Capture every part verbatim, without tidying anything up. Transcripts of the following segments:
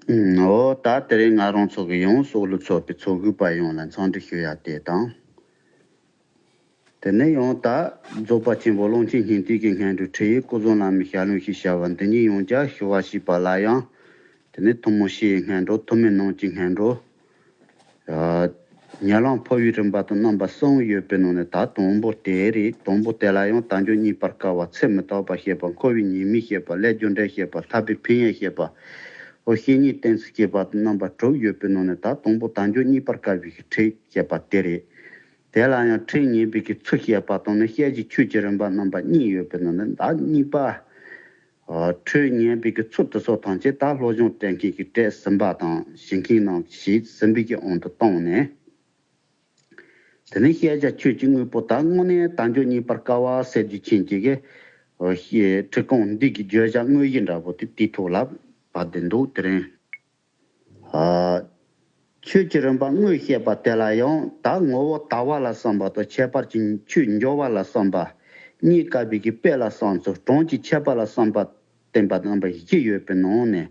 ཨུམ། འོ་ད་དེ་རིང་ང་རང་ཚོ་གི་ཡང་སྲོག་ལ་ཚོགས་པའི་ཚོགས་གུས་པ་ཡོངས་ལ་འཚམས་འདྲི་ཞུ་ཡ་དེ་དང་། དེ་ནས་ཡང་ད་རྫོགས་པ་ཆེན་པོ་ཀློང་ཆེན་སྙིང་ཐིག་གི་སྔོན་འགྲོ་ཁྲིད་ཡིག་སྐུ་གསུམ་བླ་མའི་ཞལ་ལུང་ཞེས་བྱ་བ་འདི་ཉིད་ཡང་བསྐྱར་ཞུ་བ་ཞེས་པ་ལ་ཡང་། དེ་ནས་ཐུན་མོང་སྤྱིའི་སྔོན་འགྲོ། ཐུན་མིན་ནང་གི་སྔོན་འགྲོ། ཉན་རང་འཕོ་བའི་རིམ་པ་དང་རྣམ་པ་གསུམ་ཡོད་པའི་ནང་ནས། ད་དང་པོ་དེ་རེད། དང་པོ་དེ་ལ་ཡང་དལ་འབྱོར་རྙེད་པར་དཀའ་བ། ཚེ་མི་རྟག་པ་བཤད་པ། འཁོར་བའི་ཉེས་དམིགས་བཤད་པ། ལས་རྒྱུ་འབྲས་བཤད་པ། ཐར་པའི་ཕན་ཡོན་བཤད་པ། འོ་བཤེས་གཉེན་བསྟེན་ཚུལ་བཤད་པ་དང་རྣམ་པ་དྲུག་ཡོད་པའི་ནང་ནས། ད་དང་པོ་དལ་འབྱོར་རྙེད་པར་དཀའ་བའི་ཁྲིད་བཤད་པ་དེ་རེད། དེ་ལ་ཡང་ཁྲིད་ཉན་པའི་གི་ཚུལ་བཤད་པ་དང་ནི། བཤད་བྱའི་ཆོས་ཀྱི་རིམ་པ་རྣམ་པ་གཉིས་ཡོད་པའི་ནང་ནས། ད་གཉིས་པ། ཨ། ཁྲིད་ཉན་པའི་གི་ཚུལ་དེ་ཚོ་ཐམས་ཅད་ད་སློབ་སྦྱོང་སྤྲད་མཁན་གྱིས་སྤྲད་ཟིན་པ་དང་། ཞུ་མཁན་རྣམས་ཞུས་ཟིན་པའི་གི་དབང་དུ་བཏང་ནས། དེ་ནས་བཤད་བྱ་ཆོས་ཀྱི་དངོས་པོ། ད་དངོས་གནས་དལ་འབྱོར་རྙེད་པར་དཀའ་བ་ཟེར་རྒྱུ་ཅན་གྱི་གི། ཨ། ཁྲིད་ཁུངས་འདི་གི་བརྗོད་བྱ་དངོས་གཞི་འདྲ་པོ་དེ་དེའི་ཐོག་ལ་བབས་བསྡད་འདུག་དེ་རིང་། ཨ། ཆོས་ཀྱི་རིམ་པ་དངོས་བཤད་པ་དེ་ལ་ཡང་། ད་ངོ་བོ་དལ་བ་ལ་བསམ་པ་དང་། ཁྱད་པར་གྱི་ཆོས་འབྱོར་བ་ལ་བསམ་པ། རྙེད་དཀའ་བའི་གི་དཔེ་ལ་བསམ་ཚུལ། གྲངས་ཀྱི་ཁྱད་པར་ལ་བསམ་པ། བསྟན་པ་རྣམ་པ་བཞི་ཡོད་པའི་ནང་ནས།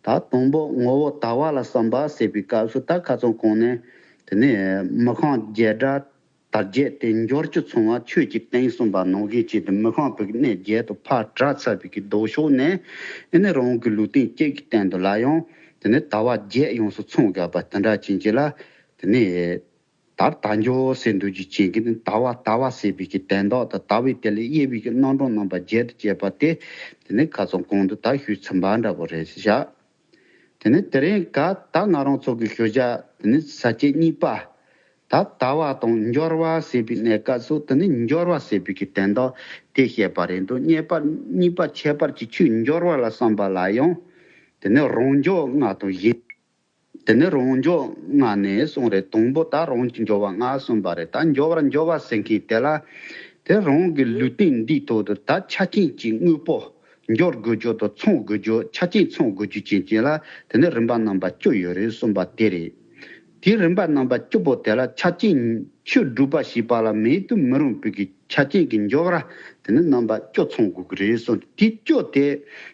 ད་དང་པོ་ངོ་བོ་དལ་བ་ལ་བསམ་པ་ཟེར་བའི་སྐབས་སུ། ད་ཁ་སང་གོང་ནས་དེ་ནས་མི་ཤིང་བརྒྱད་དྲུག་དར་རྒྱས་ཏེ། འབྱོར་བཅུ་ཚང་བ་ཆོས་ཀྱི་སྟེང་གསུངས་པ་ནང་བཞིན་བྱས་ཏེ། མི་ཤིང་བོད་ཀྱི་གནས་བརྒྱད་དུ་ཕར་བྲལ་ཚར་བའི་གི་ལྡོག་ཕྱོགས་ནས། ཨེ་ནི་རང་གི་ལུས་རྟེན་གཅིག་གི་སྟེང་དུ་ལ་ཡང་དེ་ནས་དལ་བ་བརྒྱད་ཡོངས་སུ་ཚང་དགོས་པ་དེ་འདྲ་ཅན་གྱི་ལ། དེ་ནས་ད་དལ་འབྱོར་ཟེར་འདོད་རྒྱུ་ཅན་གྱི་ནི། དལ་བ་དལ་བ་ཟེར་བའི་གི་དོན་དག་དང་། དལ་བའི་དེ་ལ་དབྱེ་བའི་གི་རྣམ་གྲངས་རྣམ་པ་བརྒྱད་དུ་བྱས་པ་དེ། དེ་ནི་ཁ་སང་གོང་དུ་ད་ཞུས་ཚར་བ་འདྲ་པོ་རེད་བཞག་དེ་ནི་དེ་རིང་ག་ད་ང་རང་ཚོ་གི་ཞུ་བྱ་དེ་ནི་ས་བཅད་གཉིས་པ། ད་དལ་བ་དང་འབྱོར་བ་ཟེར་བའི་གནས་སྐབས་སུ། དེ་ནི་འབྱོར་བ་ཟེར་བའི་གི་དོན་དག་དེ་བཤད་པ་རེད་འདུག་གཉིས་པ། གཉིས་པ་ཁྱད་པར་གྱི་ཆོས་འབྱོར་བ་ལ་བསམ་པ་ལ་ཡང་། དེ་ནི་རང་འབྱོར་ལྔ་དང་གཞན། དེ་ནི་རང་འབྱོར་ལྔ་ནས་གསུངས་རེད། དང་པོ་ད་རང་གི་འབྱོར་བ་ལྔ་གསུངས་པ་རེད། ད་འབྱོར་བ་འབྱོར་བ་ཟེར་མཁན་དེ་ལ། དེ་རང་གི་ལུས་རྟེན་འདིའི་ཐོག་ཏུ་ད་ཆ་རྐྱེན་གྱི་དངོས་པོ། འབྱོར་དགོས་རྒྱུ་དང་། ཚང་དགོས་རྒྱུ། ཆ་རྐྱེན་ཚང་དགོས་རྒྱུ་ཅན་གྱི་ལ། དེ་ནི་རིམ་པ་རྣམ་པ་བཅུ་ཡོད་རེད་གསུངས་པ་དེ་རེད། དེའི་རིམ་པ་རྣམ་པ་བཅུ་པོ་དེ་ལ་ཆ་རྐྱེན་ཆོས་སྒྲུབ་པ་བྱེད་པ་ལ་མེད་དུ་མི་རུང་བའི་གི་ཆ་རྐྱེན་གྱི་འབྱོར་བ་དེ་ནི་རྣམ་པ་བཅུ་ཚང་དགོས་ཀྱི་རེད་གསུངས། དེ་བཅུ་དེ་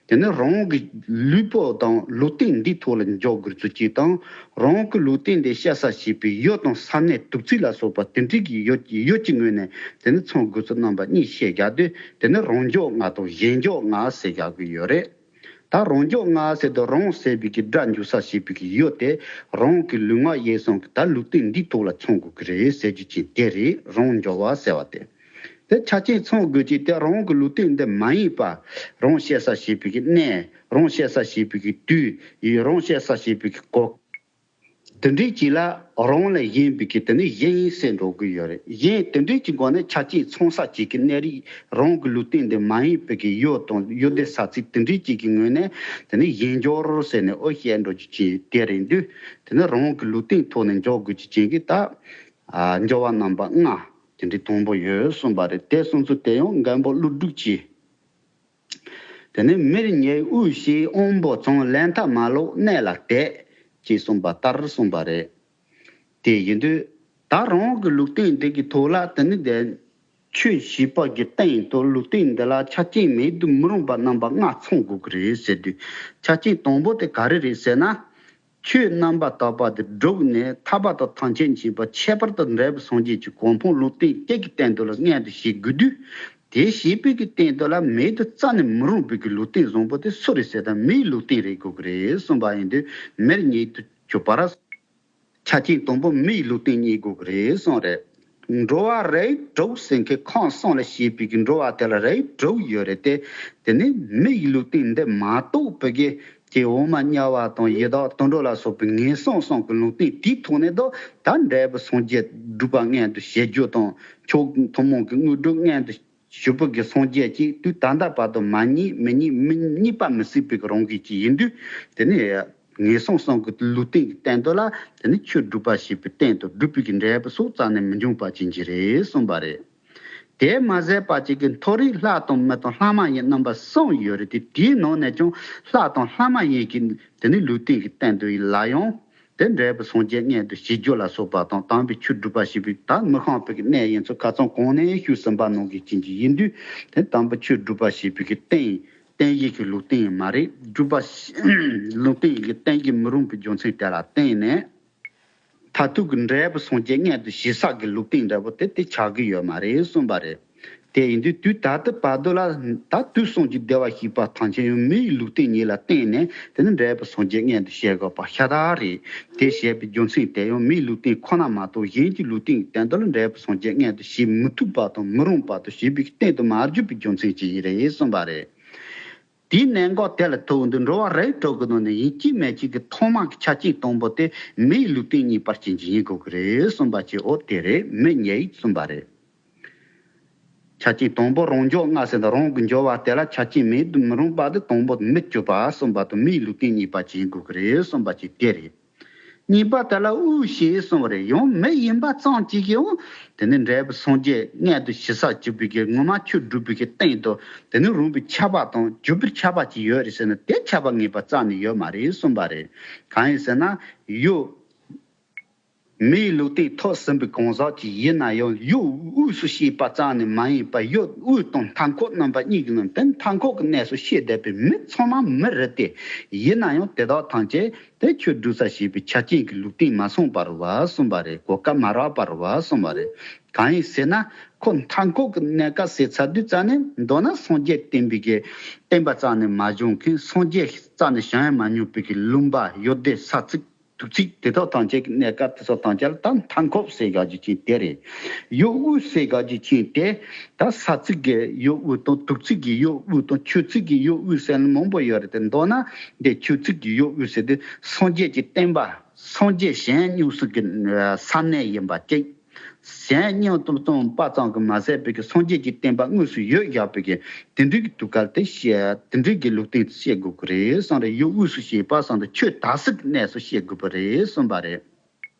དེ་ནི་རང་གི་ལུས་པོ་དང་ལུས་རྟེན་འདིའི་ཐོག་ལ་འཇོག་དགོས་ཚུལ་གཅིག་དང་། རང་གི་ལུས་རྟེན་དེ་བཤད་ས་བྱེད་པའི་ཡུལ་དང་ས་གནས་དུས་ཚོད་ལ་སོགས་པ་དེ་འདྲའི་གི་ཡུལ་ཡུལ་གྱི་ངོས་ནས་དེ་ནི་ཚང་དགོས་ཚུལ་རྣམ་པ་གཉིས་བཤད་རྒྱུ་དེ། དེ་ནི་རང་འབྱོར་ལྔ་དང་གཞན་འབྱོར་ལྔ་ཟེར་རྒྱུ་གི་ཡོད་རེད། ད་རང་འབྱོར་ལྔ་ཟེར་དུས། རང་ཟེར་བའི་གི་སྒྲ་འཇུག་ས་བྱེད་པའི་གི་ཡུལ་དེ་རང་གི་ལུས་ངག་ཡིད་གསུམ་གྱི་ད་ལུས་རྟེན་འདིའི་ཐོག་ལ་ཚང་དགོས་ཀྱི་རེད་ཟེར་རྒྱུ་ཅིག་དེ་རེད། རང་འབྱོར་བ་ཟེར་བ་དེ། དེ་ཆ་རྐྱེན་ཚང་དགོས་ཀྱི་དེ་རང་གི་ལུས་རྟེན་འདི་མ་ཡིན་པ། རང་བཤད་ས་བྱེད་པའི་གི་གནས། རང་བཤད་ས་བྱེད་པའི་གི་དུས། ཡི་རང་བཤད་ས་བྱེད་པའི་གི་གོ་དེ་འདྲའི་ཅིག་ལ་རང་ལས་གཞན་པའི་གི་དེ་ནི་གཞན་ཟེར་འགྲོ་གི་ཡོད་རེད། གཞན་དེ་འདྲའི་ཅིག་སྒོ་ནས་ཆ་རྐྱེན་ཚང་ས་ཅིག་གི་གནས་རིགས། རང་གི་ལུས་རྟེན་འདི་མ་ཡིན་པའི་གི་ཡུལ་དང་ཡུལ་དེ་ས་ཚིགས་དེ་འདྲའི་ཅིག་གི་ངོས་ནས་དེ་ནི་གཞན་འབྱོར་ཟེར་ནས་འོ་བཤད་འགྲོ་རྒྱུ་ཅིག་དེ་རེད་འདུག་དེ་ནི་རང་གི་ལུས་རྟེན་ཐོག་ནས་འཇོག་དགོས་རྒྱུ་ཅན་གྱི་ད། ཨ། འབྱོར་བ་རྣམ་པ་ལྔ་དེ་འདྲའི་དང་པོ་ཡོད་གསུངས་པ་རེད། དེ་གསུངས་ཚུལ་དེ་ཡང་མགོན་པོ་ཀླུ་སྒྲུབ་ཀྱིས། དེ་ནས་མིར་ཉལ་དབུལ་ཞིང་དབང་པོ་ཚང་། ལས་མཐའ་མ་ལོག་གནས་ལ་དད། ཅེས་གསུངས་པ་ལྟར་གསུངས་པ་རེད། དེ་ཡིན་དུས་ད་རང་གི་ལུས་རྟེན་འདི་གི་ཐོག་ལ་དེ་ནི་དེ་ཆོས་བྱེད་པ་གི་སྟེང་དུ་ལུས་རྟེན་འདི་ལ་ཆ་རྐྱེན་མེད་དུ་མི་རུང་བ་རྣམ་པ་ལྔ་ཚང་དགོས་ཀྱི་རེད་ཟེར་དུས། ཆ་རྐྱེན་དང་པོ་དེ་ག་རེ་རེད་ཟེར་ན། ཆོས་རྣམ་པར་དག་པ་དེ་བསྒྲུབས་ནས་ཐར་པ་དང་ཐམས་ཅད་མཁྱེན་པ། ཁྱད་པར་དུ་འབྲས་བུ་སངས་རྒྱས་ཀྱི་གོ་འཕང་ལུས་རྟེན་གཅིག་གི་སྟེང་དུ་ལ་མངོན་དུ་བྱེད་དགོས་དུས། དེ་བྱེད་པའི་གི་སྟེང་དུ་ལ་མེད་དུ་རྩ་ནས་མི་རུང་བའི་གི་ལུས་རྟེན་བཟང་པོ་དེ་སུ་རེད་ཟེར་ན། མིའི་ལུས་རྟེན་རེད་དགོས་ཀྱི་རེད་གསུངས་པ་ཡིན་དུས། མིར་ཉལ་དུ་གྱུར་པར། ཆ་རྐྱེན་དང་པོ་མིའི་ལུས་རྟེན་རྙེད་དགོས་ཀྱི་རེད་གསུངས་རེད། འགྲོ་བ་རིགས་དྲུག་ཟེར་མཁན་ཁམས་གསུམ་ལ་སྐྱེས་པའི་གི་འགྲོ་བ་དེ་ལ་རིགས་དྲུག་ཡོད་རེད་དེ། དེ་ནི་མི་ཡི་ལུས་རྟེན་འདི་མ་གཏོགས་པའི་གི་ཀྱི་འོ་མ་དམྱལ་བ་དང་ཡི་དྭགས་དུད་འགྲོ་ལ་སོགས་པའི་ངན་སོང་གསུམ་གྱི་ལུས་རྟེན་དེའི་ཐོག་ནས་དུ་ད་འབྲས་བུ་སངས་རྒྱས་སྒྲུབ་པ་མངོན་དུ་བྱེད་རྒྱུ་དང་། མཆོག་ཐུན་མོང་གི་དངོས་གྲུབ་མངོན་དུ་ཞུ་བ་གི་སངས་རྒྱས་ཀྱིས་དུས་ད་ལྟ་བར་དུ་མ་རྙེད་མི་རྙེད་མི་རྙེད་པ་མི་སྲིད་པའི་རང་བཞིན་ཅིག་ཡིན་དུས། དེ་ནི་ངན་སོང་གསུམ་གྱི་ལུས་རྟེན་གྱི་སྟེང་དུ་ལ་དེ་ནི་ཆོས་སྒྲུབ་པ་བྱེད་པའི་སྟེང་དུ་སྒྲུབ་པའི་གི་འབྲས་བུ་སོགས་རྩ་ནས་མི་འབྱུང་བ་ཅན་གྱི་རེད་གསུངས་པ་རེད། དེ་མ་ཟད་པ་ཅིག་གི་མཐོ་རིས་ལྷ་དང་མི་དང་ལྷ་མ་ཡིན་རྣམ་པ་གསུམ་ཡོད་རེད་དེ། དེའི་ནང་ནས་ཀྱང་ལྷ་དང་ལྷ་མ་ཡིན་གྱི་དེ་ནི་ལུས་རྟེན་གྱི་སྟེང་དུ་ལ་ཡང་དེ་འབྲས་བུ་སངས་རྒྱས་མངོན་དུ་བྱེད་རྒྱུ་ལ་སོགས་པ་དང་། དམ་པའི་ཆོས་སྒྲུབ་པ་བྱེད་པའི་ད་མི་ཤིང་བུ་གི་གནས་ཡིན་ཚུལ་ཁ་སང་གོང་ནས་ཞུས་ཟིན་པ་ནང་གི་རྐྱེན་གྱིས་ཡིན་དུས། དེ་དམ་པའི་ཆོས་སྒྲུབ་པ་བྱེད་པའི་གི་སྟེང་ རྟེན་གཞི་གི་ལུགས་བསྟན་མ་རེད། སྒྲུབ་པ་ལུགས་བསྟན་གྱི་རྟེན་གཞི་མི་རུང་བའི་རྒྱུ་མཚན་དེ་ལ་བརྟེན་ནས། མཐར་ཐུག་གི་འབྲས་བུ་སངས་རྒྱས་མངོན་དུ་བྱེད་ས་གི་ལུགས་བསྟན་འདྲ་པོ་དེ་དེ་ཆགས་ཀྱི་ཡོད་མ་རེད་གསུངས་པ་རེད། དེ་ཡིན་དུས་དུས་ད་ལྟ་བར་དུ་ལ་ད་དུས་གསུམ་གྱི་བདེ་བར་གཤེགས་པ་ཐམས་ཅད་ཡང་མིའི་ལུགས་བསྟན་ཉིད་ལ་བརྟེན་ནས་དེ་ནི་འབྲས་བུ་སངས་རྒྱས་མངོན་དུ་བྱེད་དགོས་པ་ཤ་སྟག་རེད། དེ་བྱས་པའི་རྒྱུ་མཚན་དེ་ཡང་མིའི་ལུགས་བསྟན་ཁོ་ན་མ་གཏོགས་གཞན་གྱི་ལུགས་བསྟན་གྱི་སྟེང་དུ་ལ་འབྲས་བུ་སངས་རྒྱས་མངོན་དུ་བྱེད་མི་ཐུབ་པ་དང་མི་རུང་བ་དང་ཞེས་པའི་སྟེང་དུ་མ་གྱུར་པའི་རྒྱུ་མཚན་ཅིག་ཡིན་རེད་གསུངས་པ་རེད། དེའི་གནད་འགག་དེ་ལ་ཐུག་འདི་འགྲོ་བ་རིགས་དྲུག་གི་ནང་ནས་ཡིན་གཅིག་མིན་གཅིག་གི་ཐོག་མ་གི་ཆ་རྐྱེན་དང་པོ་དེ་མིའི་ལུགས་བསྟན་གཉིས་པར་ཅན་གྱི་ཡིན་དགོས་ཀྱི་རེད་གསུངས་པ་ཅིག་འོ་དེ་རེད། མི་ཉིད་གསུངས་པ་རེད། ཆ་རྐྱེན་དང་པོ་རང་འཇོག་ལྔ་ཟེར་ན་རང་གི་འཇོག་པ་དེ་ལ་ཆ་རྐྱེན་མེད་དུ་མི་རུང་བ་དེ་དང་པོ་མི་གྱུར་པ་གསུངས་པ་དང་མིའི་ལུགས་བསྟན་གཉིས་པར་ཅན་དགོས་ཀྱི་རེད་གསུངས་པ་ཅིག་དེ་རེད། གཉིས་པ་དེ་ལ་དབུས་ཞེས་གསུངས་པ་རེད། ཡང་མི་ཡིན་པ་ཙམ་གཅིག་གིས་ཡང་དེ་ནི་འབྲས་བུ་སངས་རྒྱས་མངོན་དུ་བྱེད་ས་གྱུར་པའི་གི་ངོ་མ་ཆོས་སྒྲུབ་པའི་གི་སྟེང་དུ་དེ་ནི་རུང་བའི་ཁྱབ་པ་དང་གྱུར་པའི་ཁྱབ་པ་ཅིག་ཡོད་རེད་ཟེར་ན་དེ་ཁྱབ་པ་ངེས་པ་རྩ་ནས་ཡོད་མ་རེད་གསུངས་པ་རེད། གང་ཡིན་ཟེར་ན་ཡུལ་མིའི་ལུགས་བསྟན་ཐོབ་ཟིན་པའི་གང་ཟག་ཅིག་ཡིན་ན་ཡང་ཡུལ་དབུས་སུ་གཤེགས་པ་རྩ་ནས་མ་ཡིན་པར་ཡུལ་དབུས་དང་མཐའ་འཁོབ་རྣམ་པ་གཉིས་ཀྱི་ནང་དེ་མཐའ་འཁོབ་ཀྱི་གནས་སུ་གཤེགས་བསྡད་པའི་མི་ཚང་མ་མི་རེད་དེ། ཡིན་ན་ཡང་དེ་དག་ཐམས་ཅད་དེ་ཆོས་སྒྲུབ་ས་ཞེས་པའི་ཆ་རྐྱེན་གྱི་ལུགས་བསྟན་མ་སོང་བར་བ་གསུངས་པ་རེད། གོ་སྐབས་མ་རག་པར་བ་གསུངས་པ་རེད། གང་ཡིན་ཟེར་ན་ཁོ་མཐའ་འཁོབ་ཀྱི་གནས་སྐབས་ཟེར་ཚར་དུས་རྩ་ནས་མདོར་ན་སངས་རྒྱས་བསྟན་པའི་གི་བསྟན་པ་རྩ་ནས་མ་སྦྱོང་མཁན་སངས་རྒྱས་རྩ་ནས་བྱང་ཡང་མ་མྱོང་བའི་གི་ལུང་པ་ཡུལ་སྡེ་ས་ཚིགས་དུག་ཚིགས་དེ་དག་ཐམས་ཅད་ཀྱི་གནས་སྐབས་དེ་ཚོ་ཐམས་ཅད་ལ་ད་མཐའ་འཁོབ་ཟེར་དགོས་རྒྱུ་ཅན་དེ་རེད། ཡུལ་དབུས་ཟེར་དགོས་རྒྱུ་ཅན་དེ་ད་ས་ཚིགས་ཀྱི་ཡུལ་དབུས་དང་དུག་ཚིགས་ཀྱི་ཡུལ་དབུས་དང་ཆུ་ཚིགས་ཀྱི་ཡུལ་དབུས་ཟེར་ན་མང་པོ་ཡོད་རེད་དེ། མདོར་ན་འདི་ཆུ་ཚིགས་ཀྱི་ཡུལ་དབུས་ཟེར་དུས་སངས་རྒྱས་ཀྱི་བསྟན་པ་སངས་རྒྱས་གཞན་སྙུང་སུ་གི་ས་གནས་ཡིན་པ་གཅིག་གཞན་སྙིང་སྟོབས་སྟོང་པ་ཙམ་གྱིས་མ་ཟད་པའི་གི་སངས་རྒྱས་ཀྱི་བསྟན་པ་དངོས་སུ་ཡོད་བཞག་པའི་གི་དེ་འདྲའི་གི་དུས་སྐབས་དེ་བཤད། དེ་འདྲའི་གི་ལུགས་བསྟན་བཤད་དགོས་ཀྱི་རེད་གསུངས་རེད། ཡུལ་དབུས་སུ་བཤད་པ་གསུངས་ཏེ་ཆོས་དག་སའི་གནས་སུ་བཤད་དགོས་པ་རེད་གསུངས་པ་རེད།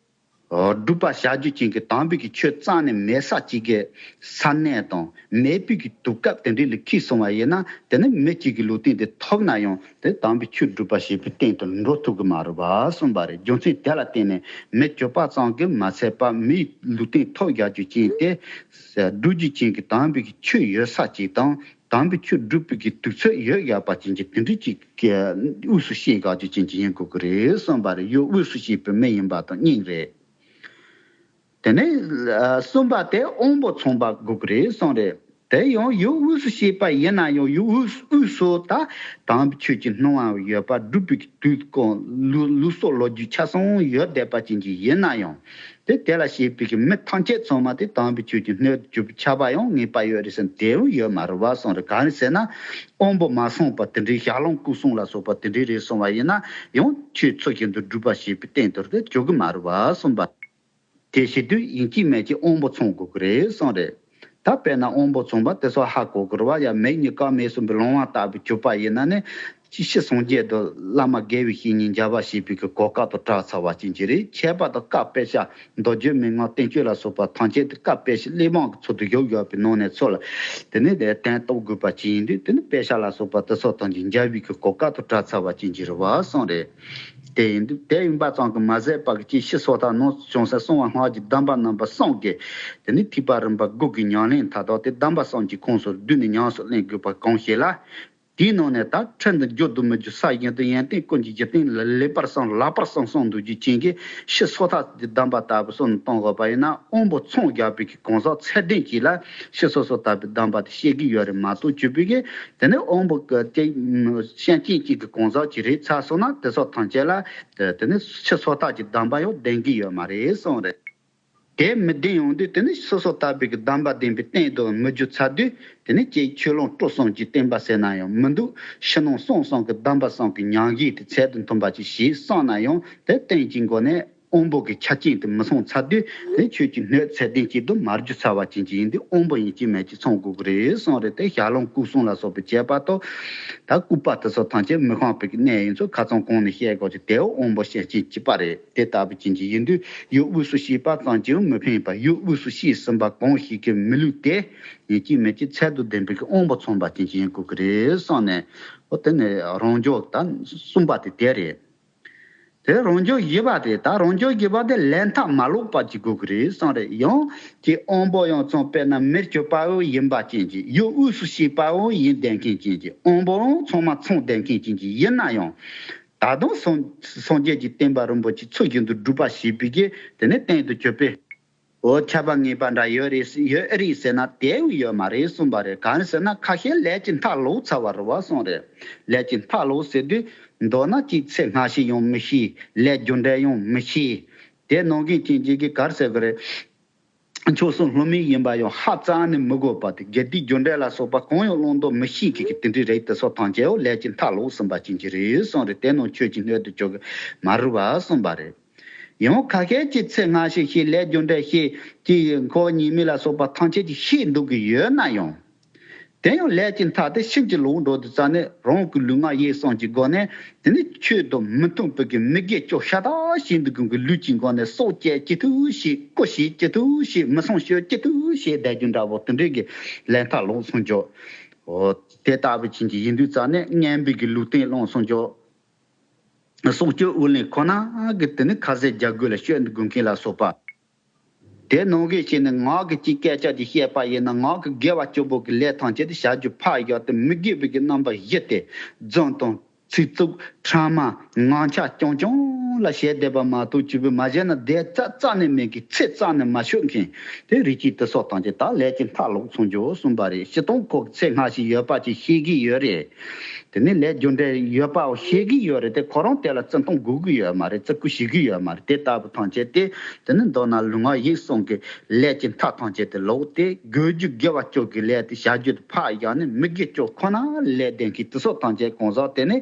སྒྲུབ་པ་བྱ་རྒྱུ་ཅན་གྱི་དམ་པའི་གི་ཆོས་རྩ་ནས་མེད་ས་གཅིག་གི་ས་གནས་དང་མེད་པའི་གི་དུས་སྐབས་དེ་འདྲའི་ལ་འཁེལ་སོང་བ་ཡིན་ན་དེ་ནི་མི་གཅིག་གི་ལུགས་བསྟན་དེ་ཐོབ་ན་ཡང་དེ་དམ་པའི་ཆོས་སྒྲུབ་པ་བྱེད་པའི་སྟེང་དུ་འགྲོ་ཐུབ་ཀྱི་མ་རེད་པ་གསུངས་པ་རེད། རྒྱུ་མཚན་དེ་ལ་བརྟེན་ནས་མི་གྱུར་པ་ཙམ་གྱིས་མ་ཚད་པ་མིའི་ལུགས་བསྟན་ཐོབ་བཞག་རྒྱུ་ཅན་དེ་སྒྲུབ་རྒྱུ་ཅན་གྱི་དམ་པའི་གི་ཆོས་ཡོད་ས་གཅིག་དང་དམ་པའི་ཆོས་སྒྲུབ་པའི་གི་དུས་ཚོད་ཡོད་བཞག་པ་ཅན་གྱི་དེ་འདྲ་ཅིག་གི་དབུས་སུ་བཤད་དགོས་རྒྱུ་ཅན་གྱི་ཡིན་དགོས་ཀྱི་རེད་གསུངས་པ་རེད། ཡུལ་དབུས་སུ་བཤད་པའི་མི་ཡིན་པ་དང་གཉིས་རེད། དེ་ནས་གསུམ་པ་དེ་དབང་པོ་མཚུངས་པ་དགོས་ཀྱི་རེད་གསུངས་རེད། དེ་ཡང་ཡུལ་དབུས་སུ་བཤད་པ་ཡིན་ན་ཡང་ཡུལ་དབུས་དབུས་སུ་ད་དམ་པའི་ཆོས་ཀྱི་སྣང་བ་ཡོད་པ་སྒྲུབ་པའི་དུས་གང་ལུགས་ལུགས་སྲོལ་ལོ་རྒྱུས་ཆ་ཚང་ཡོད་བསྡད་པ་ཅན་གྱི་ཡིན་ན་ཡང་དེ་དེ་ལ་བཤད་པའི་གི་མི་ཐམས་ཅད་ཚང་མ་དེ་དམ་པའི་ཆོས་ཀྱི་སྣོད་དུ་གྱུར་པའི་ཁྱབ་པ་ཡང་ངེས་པ་ཡོད་རེད་ཟེར་ན་དེ་ཡང་ཡོད་མ་རེད་པ་གསུངས་རེད། གང་རེད་ཟེར་ན་དབང་པོ་མ་མཚུངས་པ་དེ་འདྲའི་ཞལ་ལུང་སྐུ་གསུང་ལ་སོགས་པ་དེ་འདྲའི་རེད་གསུངས་པ་ཡིན་ན་ཡང་ཆོས་ཚུལ་བཞིན་དུ་སྒྲུབ་པ་བྱེད་པའི་སྟེང་དུ་དེ་གྱུར་གི་མ་རེད་པ་གསུངས་པ། དེ་བྱེད་དུས་ཡིན་གཅིག་མིན་གཅིག་དབང་པོ་མཚུངས་དགོས་ཀྱི་རེད་གསུངས་རེད། ད་དཔེར་ན་དབང་པོ་མཚུངས་པ་དེ་ཚོ་ཧ་གོ་དགོས་རེད་པ། ཡང་མིག་གཉིས་ཀ་མེད་གསུངས་པའི་ལོང་བ་ལྟ་བུ་གྱུར་པ་ཡིན་ན་ནི་ཅི་ཕྱིར་སངས་རྒྱས་དང་བླ་མ་དགེ་བའི་བཤེས་གཉེན་མཇལ་བ་བྱེད་པའི་གི་གོ་སྐབས་དང་བྲལ་ཚར་བ་ཅན་གྱི་རེད། ཁྱད་པར་དུ་བཀའ་དཔེ་ཆ་མདོ་རྒྱུད་མན་ངག་བསྟན་བཅོས་ལ་སོགས་པ་ཐམས་ཅད་དེ་བཀའ་དཔེ་ཆ་གླེགས་བམ་གྱི་ཚུལ་དུ་བཞུགས་ཡོད་པའི་ནང་ནས་ཚུར་ལ་དེ་ནི་དེ་དོན་རྟོགས་དགོས་པ་ཅིག་ཡིན་དུས་དེ་ནི་དཔེ་ཆ་ལ་སོགས་པ་དེ་ཚོ་ཐམས་ཅད་མཇལ་བའི་གི་གོ་སྐབས་དང་བྲལ་ཚར་བ་ཅན་གྱི་རེད་པ་གསུངས་རེད། དེ་ཡིན་དུས་དེ་ཡིན་པ་ཙམ་གྱིས་མ་ཟད་པར་གྱི་ཕྱི་སོ་ཐར་ནང་བྱང་སེམས་གསང་བ་སྔགས་ཀྱི་གདམས་པ་རྣམ་པ་གསུམ་གྱི་དེ་ནི་ཐེག་པ་རིམ་པ་དགུ་གི་ཉམས་ལེན་མཐའ་དག་དེ་གདམས་པ་གསུམ་གྱི་ཁོངས་སུ་བསྡུས་ནས་ཉམས་སུ་ལེན་དགོས་པ་གང་ཞིག་ལ། དེའི་ནང་ནས་ད་ཁྲིད་འདི་བསྒྱུར་དུ་མི་འགྱུར་ས་བཞིན་དུ་ཡོན་ཏན་ཀུན་གྱི་འཇིག་རྟེན་ལ་ལེགས་པར་བསམ་ལྷག་པར་བསམ་གསུམ་འདུས་རྒྱུ་ཅན་གྱི་ཕྱི་སོ་ཐར་གྱི་གདམས་པ་ལྟ་བུ་སོགས་ནས་གཏོང་དགོས་པ་ཡིན་ན་དབང་པོ་མཚུངས་རྒྱག་པའི་གི་གང་ཟག་ཚད་ལྡན་ཅིག་ལ་ཕྱི་སོ་སོ་ཐར་པའི་གདམས་པ་དེ་བཤད་ཀྱི་ཡོད་རེད་མ་གཏོགས་གྱུར་པའི་གི་དེ་ནས་དབང་པོ་གི་ཅིག་ཤན་སྐྱེས་ཅིག་གི་གང་ཟག་ཅིག་རེད་ཚར་སོང་ན་དེ་སོགས་ཐམས་ཅད་ལ་དེ་ནས་ཕྱི་སོ་ཐར་གྱི་གདམས་པ་ཡང་ལྡན་གྱི་ཡོད་མ་རེད་གསུངས་རེད། དེ་མི་ལྡན་ཡོང་དུས་དེ་ནི་སོ་སོ་ཐར་པའི་གི་གདམས་པ་ལྡན་པའི་སྟེང་དུ་མི་འགྱུར་ཚར་དུས་དེ་ནི་ཅིག་ཆོས་ལུང་སྤྲོ་གསུམ་གྱི་བསྟན་པ་ཟེར་ན་ཡང་མི་འདུག་ཕྱི་ནང་གསང་གསུམ་གྱི་གདམས་པ་གསུམ་གྱི་ཉམས་བཞེས་དེ་ཚད་དུ་མཐུན་པ་ཅིག་ཞེས་བསམ་ན་ཡང་དེ་རྟེན་གྱི་སྒོ་ནས་དབང་པོ་གི་ཆ་རྐྱེན་དེ་མི་མཚུངས་ཚར་དུས་དེ་ཆོས་ཀྱི་སྣོད་ཚད་ལྡན་གཅིག་ཏུ་མར་གྱུར་ཚར་བ་ཅན་གྱི་ཡིན་དུས་དབང་པོ་ཡིན་གཅིག་མིན་གཅིག་མཚུངས་དགོས་ཀྱི་རེད་གསུངས་རེད། དེ་ཞལ་ལུང་སྐུ་གསུང་ལ་སོགས་པའི་བྱས་པ་དང་ད་སྐུད་པ་དེ་ཚོ་ཐམས་ཅད་མི་ཤོང་བའི་གནས་ཡིན་ཚུལ་ཁ་ཚང་གོང་ནས་བཤད་དགོས་ཀྱི་དེའོ་དབང་པོ་ཤན་སྐྱེས་གཅིག་པ་རེད། དེ་ལྟ་བུ་ཅན་གྱི་ཡིན་དུས་ཡུལ་དབུས་སུ་གཤེགས་པ་ཙམ་གྱིས་མི་ཕན་པ་ཡུལ་དབུས་སུ་གཤེགས་ཟིན་པ་གང་ཞིག་གི་མི་ལུས་དེ་ཡིན་གཅིག་མིན་གཅིག་ཚད་དང་ལྡན་པའི་དབང་པོ་མཚུངས་པ་ཅན་གྱི་ཡིན་དགོས་ཀྱི་རེད་གསུངས་ནས་འོ་དེ་ནས་རང་འཇོག་ད་གསུམ་པ་དེ་དེ་རེད། དེ་རང་འཇགས་བཞི་པ་དེ། ད་རང་འཇགས་བཞི་པ་དེ་ལས་མཐའ་མ་ལོག་པ་ཅིག་དགོས་ཀྱི་རེད་གསུངས་རེད། ཡང་ཅིག་དབང་པོ་ཡང་གཙང་དཔེར་ན་མེར་གྱུར་པའོ་ཡིན་པ་ཅན་གྱི། ཡུལ་དབུས་སུ་སྐྱེས་པའོ་ཡིན་བསྡད་མཁན་ཅན་གྱི། དབང་པོ་ཡང་ཚང་མ་ཚང་བསྡད་མཁན་ཅན་གྱི་ཡིན་ན་ཡང་། ད་དུང་སངས་སངས་རྒྱས་ཀྱི་བསྟན་པ་རིན་པོ་ཆེ་ཚུལ་བཞིན་དུ་སྒྲུབ་པ་བྱེད་པའི་གི་དེ་ནི་སྟེང་དུ་གྱུར་པའི། འོ། ཁྱབ་པ་ངེས་པ་འདྲ་ཡོད་རེད། ཡོད་ཨེ་རེད་ཟེར་ན་དེ་ཡང་ཡོད་མ་རེད་གསུངས་པ་རེད། གང་རེད་ཟེར་ན་ཁ་ཤས་ལས་ཀྱི་མཐའ་ལོག་ཚར་བ་རེད་བ་གསུངས་རེད། ལས་ཀྱི་མཐའ་ལོག་ཟེར་དུས་མདོར་ན་ཅིག་ཚེ་སྔ་ཕྱི་ཡང་མི་ཤེས། ལས་རྒྱུ་འབྲས་ཡང་མི་ཤེས། དེ་ནང་གི་ཅན་གྱི་གི་ག་རེ་ཟེར་གི་རེད། མཆོག་གསུམ་སློབ་མ་ཡིན་པ་ཡང་ཧ་ཙང་ནས་མི་དགོས་པ་དེ། དགེ་སྡིག་རྒྱུ་འབྲས་ལ་སོགས་པ་གང་ཡང་བླང་དོར་མི་ཤེས་མཁན་གྱི་དེ་འདྲ་རེད། དེ་སོགས་ཐམས་ཅད་འོ་ལས་ཀྱི་མཐའ་ལོག་ཟིན་པ་ཅན་གྱི་རེད་གསུངས་རེད། དེ་རྣམས་ཆོས་ཀྱི་སྣོད་དུ་གྱུར་གི་མ་རེད་བ་གསུངས་པ་རེད། ཡང་ཁ་ཤས་ཀྱིས་ཚེ་སྔ་ཕྱི་ཤེས། ལས་རྒྱུ་འབྲས་ཤེས། ཀྱི་འཁོར་བ་ཉེས་དམིགས་ལ་སོགས་པ་ཐམས་ཅད་ཀྱིས་ཤེས་འདུག་གི་ཡོད་ན་ཡང་། དེ་ཡང་ལས་ཀྱི་མཐའ་དེ་ཕྱིན་ཅི་ལོག་འགྲོ་དུས་ཙ་ནས་རང་གི་ལུས་ངག་ཡིད་གསུམ་གྱི་སྒོ་ནས་དེ་ནི་ཆོས་དང་མི་མཐུན་པའི་གི་མི་དགེ་བཅུ་ཤ་སྟག་བྱེད་འདུག་གི་ལུས་ཀྱི་སྒོ་ནས་སྲོག་བཅད་ཅི་ཐུབ་བྱེད། རྐུ་བྱེད་ཅི་ཐུབ་བྱེད། མི་སྲུང་སྤྱོད་ཅི་ཐུབ་བྱེད་བསྡད་རྒྱུ་འདྲ་བོ་དེ་འདྲའི་གི་ལས་མཐའ་ལོག་སོང་ཆོག་འོ། དེ་ལྟ་བུ་ཅན་གྱི་ཡིན་དུས་ཙ་ནས་ངན་པའི་གི་ལུས་རྟེན་བླངས་སོང་ཆོག་སྲོག་གཅོད་ཨུ་ལན་ཁོ་ན་གི་དེ་ནི་ཁ་ཟས་རྒྱག་དགོས་ལ་སྤྱོད་དགོས་མཁན་ལ་སོགས་པ། དེ་ནང་གི་ཞིག་ནི་ངག་གི་ཅིག་སྐད་ཆ་ཅིག་བཤད་པ་ཡིན་ན། ངག་གི་དགེ་བ་བཅུ་པོ་གི་ལས་ཐམས་ཅད་དེ་བྱ་རྒྱུ་ཕར་བཞག་སྟེ་མི་དགེ་བའི་གི་རྣམ་པ་བཞི་སྟེ། རྫུན་དང་ཚིག་རྩུབ། ཕྲ་མ། ངག་འཁྱལ་རྐྱང་རྐྱང་ལ་བྱེད་བསྡད་པ་མ་གཏོགས་བཅུ་པོ་མ་བྱས་ན་བསྡད་རྩ་རྩ་ནས་མེད་གི། ཚེ་རྩ་ནས་མ་ཆོད་མཁན་དེ་རིགས་ཀྱི་དེ་སོགས་ཐམས་ཅད་ད་ལས་ཀྱི་མཐའ་ལོག་སོང་ཆོག་གསུངས་པ་རེད། སྤྱིར་བཏང་ཁོ་གི་ཚེ་སྔ་ཕྱི་ཡོད་པ་ཅིག་ཤེས་ཀྱི་ཡོད་རེད། དེ་ནི་ལས་རྒྱུ་འབྲས་ཡོད་པའོ་ཤེས་ཀྱི་ཡོད་རེད་དེ། ཁོ་རང་དེ་ལ་བརྩི་མཐོང་དགོས་ཀྱི་ཡོད་མ་རེད། བརྩི་བཀུར་བྱེད་ཀྱི་ཡོད་མ་རེད། དེ་ལྟ་བུ་ཐམས་ཅད་དེ་དེ་ནི་མདོར་ན་ལུས་ངག་ཡིད་གསུམ་གྱི་ལས་ཀྱི་མཐའ་ཐམས་ཅད་དེ་ལོག་སྟེ། དགེ་རྒྱུ་དགེ་བ་བཅུ་གི་ལས་དེ་བྱ་རྒྱུ་དེ་ཕར་བཞག་ནས་མི་དགེ་བཅུ་ཁོ་ན་ལས་ལྡན་གྱི་དེ་སོགས་ཐམས་ཅད་གང་ཟག་དེ་ནི་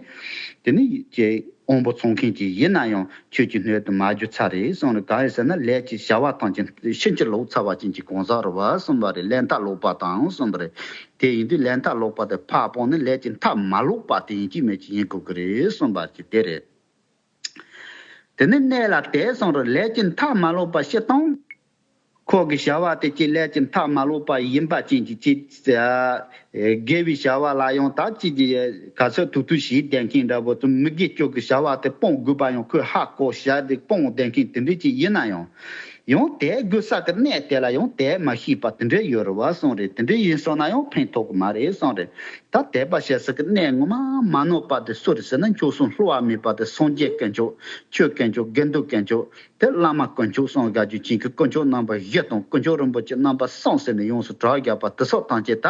དེ་ནི་ཀྱི་དབང་པོ་ཚང་མཁན་ཅིག་ཡིན་ན་ཡང་ཆོས་ཀྱི་སྣོད་དུ་མ་གྱུར་ཚར་རེད་གསུངས་རེད། གང་ཡིན་ཟེར་ན་ལས་ཀྱི་བྱ་བ་ཐམས་ཅད་ཕྱིན་ཅི་ལོག་ཚར་བ་ཅན་གྱི་གང་ཟག་རེད་བ་གསུངས་པ་རེད། ལས་མཐའ་ལོག་པ་དང་གསུངས་པ་རེད། དེ་ཡིན་དུས་ལས་མཐའ་ལོག་པ་དེ་ཕར་སྤངས་ནས་ལས་ཀྱི་མཐའ་མ་ལོག་པ་དེ་ཡིན་གཅིག་མིན་གཅིག་ཡིན་དགོས་ཀྱི་རེད་གསུངས་པ་ཅིག་དེ་རེད། དེ་ནས་གནད་ལ་དེ་གསུངས་རེད། ལས་ཀྱི་མཐའ་མ་ལོག་པ་སྤྱིར་བཏང་ཁོ་གི་བྱ་བ་དེ་ཅིག་ལས་ཀྱི་མཐའ་མ་ལོག་པ་ཡིན་པ་ཅན་གྱི་ཅིག་དགེ་བའི་བྱ་བ་ལ་ཡང་ད་ཅིག་གི་ག་ཚོད་ཐུབ་ཐུབ་བྱེད་བསྡད་མཁན་འདྲ་བོ་དང་། མི་དགེ་བཅུ་གི་བྱ་བ་དེ་སྤོང་དགོས་པ་ཡང་ཁོས་ཧ་གོ་བྱས་ཏེ་སྤོང་བསྡད་མཁན་དེ་འདྲ་ཅིག་ཡིན་ན་ཡང་། ཡང་དེ་དགོས་ས་གི་གནས་དེ་ལ་ཡང་དེ་མ་ཤེས་པ་དེ་འདྲ་ཡོད་རེད་བ་གསུངས་རེད། དེ་འདྲ་ཡིན་སོང་ན་ཡང་ཕན་ཐོགས་ཀྱི་མ་རེད་གསུངས་རེད། ད་དད་པ་བྱེད་ས་གི་གནས་ངོ་མ་མ་ནོར་པ་དེ་སུ་རེད་ཟེར་ན། མཆོག་གསུམ་སླུ་བ་མེད་པ་དེ་སངས་རྒྱས་དཀོན་མཆོག་ཆོས་དཀོན་མཆོག་དགེ་འདུན་དཀོན་མཆོག་དེ་བླ་མ་དཀོན་མཆོག་གསུམ་དགའ་རྒྱུ་ཅན་གྱི་དཀོན་མཆོག་རྣམ་པ་བཞི་དང་། དཀོན་མཆོག་རིན་པོ་ཆེ་རྣམ་པ་གསུམ་ཟེར་ནས་ཡོངས་སུ་གྲགས་བཞག་པ་དེ་སོགས་ཐམས་ཅད་ད་